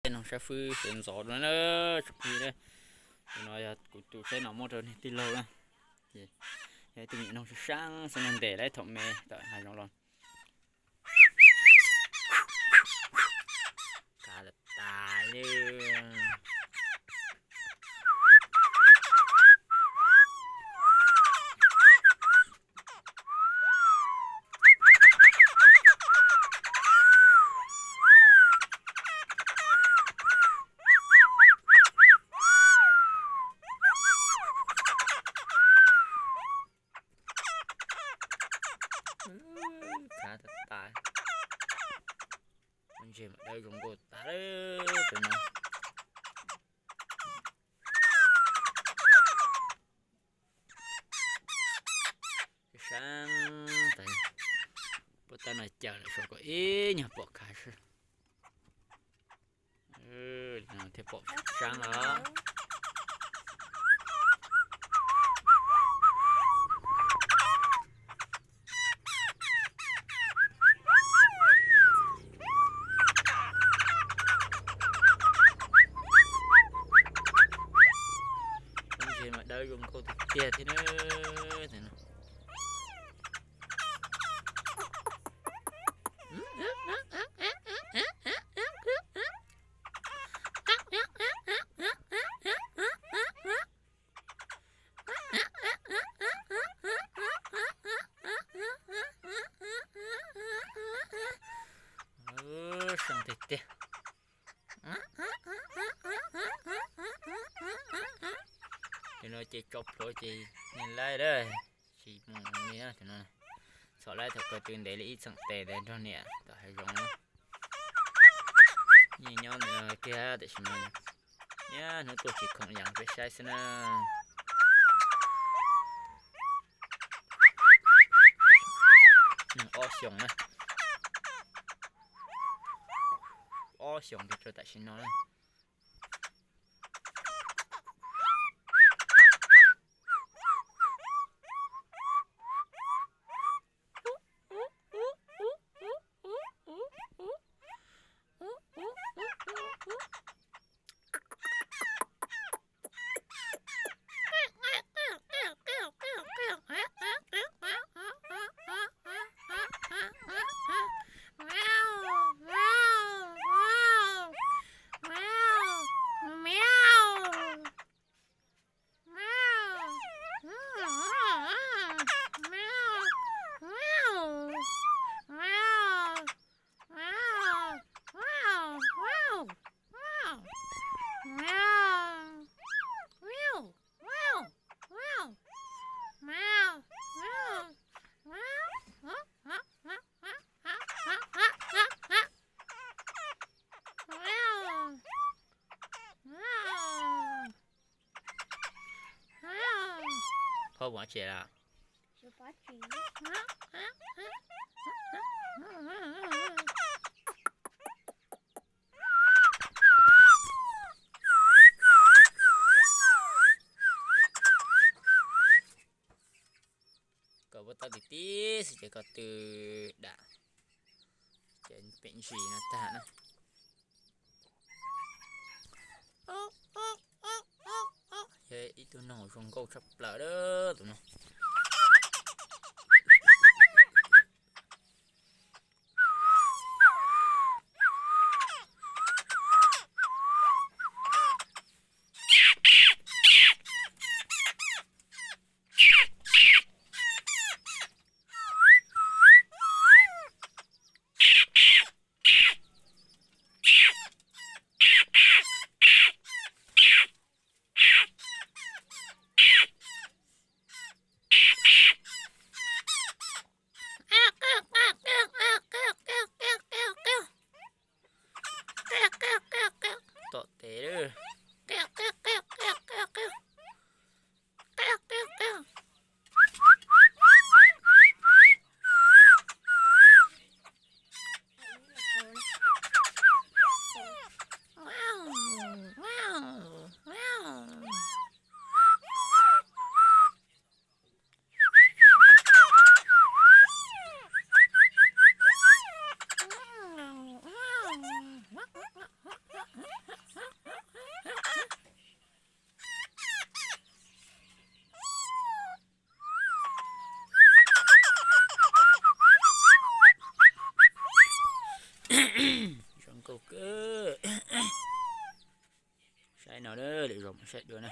Noog saib fwb sawv ntxov dua na, tsoom phooj ywg na. Tus no yog kuv tus saib no muab rau niag tij laug na. Ces yog ib tug me nyuam noog sab sab xwb, ntev lawm thaum me tawm hav zoov los. Kav tas tas li. Kav tas tas. Pob ntseg mas dawb zoo nkauj tas lawm tus no. Sab tas, puab tab no cawm lawm, tshuav kom ib nyuag pom khav xwb. Thiaj pom sab os. Pob ntseg mas dawb zoo nkauj tiag tiag thiab na. Seej tiag tiag. Tus no ces tso plhuav ces niam laib lawm, tsis mus li na tus no. Txhom laib thaum kawg twb ntev li ib txheej tes ntawd nrog niam tom hav zoov na. Yeej nyob ntawm no kiag tiam sis mas niaj hnub tuaj tsis khoom yam peb saib xwb na. Nws ob xyoos na, ob xyoos kiag rau tam sim no na. Phob pov tsev lawm. Koj puab tau tib tib xwb ces koj twb dam, ces pem ntsis no tag na. Yog ib tug noog zoo nkauj tshaj plaws tus no. Saib no, lwm zaus mus saib dua na.